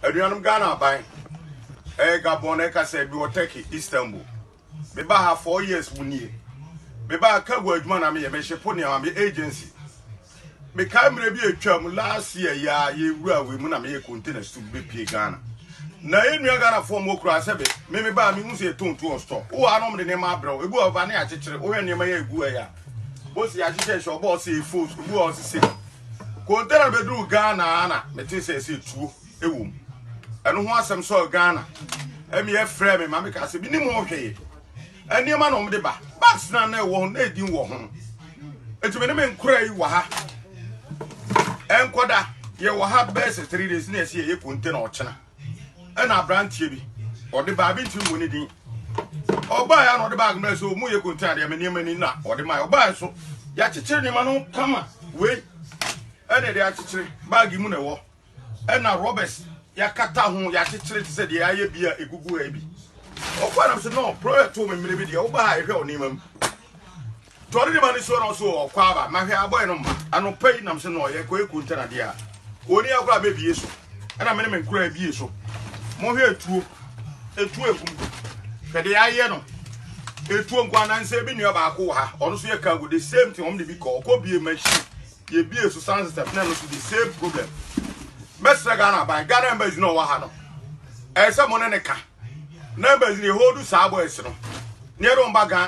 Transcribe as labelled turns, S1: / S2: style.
S1: Anuanom Ghana aban, ɛyɛ Gabon na ɛka sɛ bi wɔ Turkey, Istanbul. Meba ha 4 years mu nie. Meba ha, cargo adwuma na meyɛ, mehyepo nneɛma, me agency. Mekae mmerɛ bi atwa mu last year yi a yɛwura wei mu na meyɛ container so bɛpie Ghana. Na yɛn nua Ghanafoɔ mo kura sɛ be me ba me hu sɛ yɛtɔn tu wɔ store. Wowɔ ha na ɔmde nneɛma abrɛ wo. Ebi wɔ ba ne akyekyere. Wohwɛ nneɛma yɛ egu ɛyɛ a. Bosi ahyehyɛ hyɛ ɔbɔ ɔsɛ efo, ebi wɔ ɔsɛ sɛ. Container bɛduru Ghana na mete sɛ ɛsɛ tuo ɛwɔ mu. Ɛno ho asɛm sɔɔ Ghana. Ɛmi ɛfrɛ me ma me ka sɛ bi nim ho hwee. Nneɛma na ɔmde ba. Bags na na ɛwɔ ho na edin wɔ ho. Eti me ne me nkora yi wɔ ha. Ɛnkɔda yɛwɔ ha bɛyɛ sɛ 3 days na yɛsɛ yɛyɛ container ɔkyena. Ɛna aberanteɛ bi ɔde baabi ntumi mu ne din. Ɔbaa ya na ɔde bag mmerɛ sɛ ɔmu yɛ container deɛ me nneɛma ni na ɔde maa. Ɔbaa so yɛakyekyere nneɛma no kama wei ɛna yɛde akyekyere bag mu na ɛwɔ. Ɛna rubbers yɛakata ho, yɛakyekyere te sɛ deɛ yɛayɛ bi a ɛgugu ha bi. Ɔkɔ nam sɛ no project to me mmerɛ bi deɛ woba ha ɛhwɛ wo nneɛma mu. Tɔre ne ma ne so no so ɔkɔ aba mahwɛ abɔɛ no ma anɔpa yi nam sɛ no ɔyɛ kɔ ɛku ntɛna deɛ a ɔni akora mɛbie so ɛna mene me nkora abie so. Mohwɛ etuo, etuo egum, hwɛ deɛ ayɛ no, etuo nko anansɛ bi. Nua baako wɔ ha, ɔno nso yɛ cargo, the same thing. Ɔmo de bi kɔ ɔkɔ bie machine yɛbie so sound system na ɛno nso the same problem. Mɛsrɛ Ghana aban, Ghana Embassy na ɔwɔ ha no, ɛyɛ sɛ mo ne ne ka na embassy ne hold saa boys no ne yɛde wɔn ba Ghana.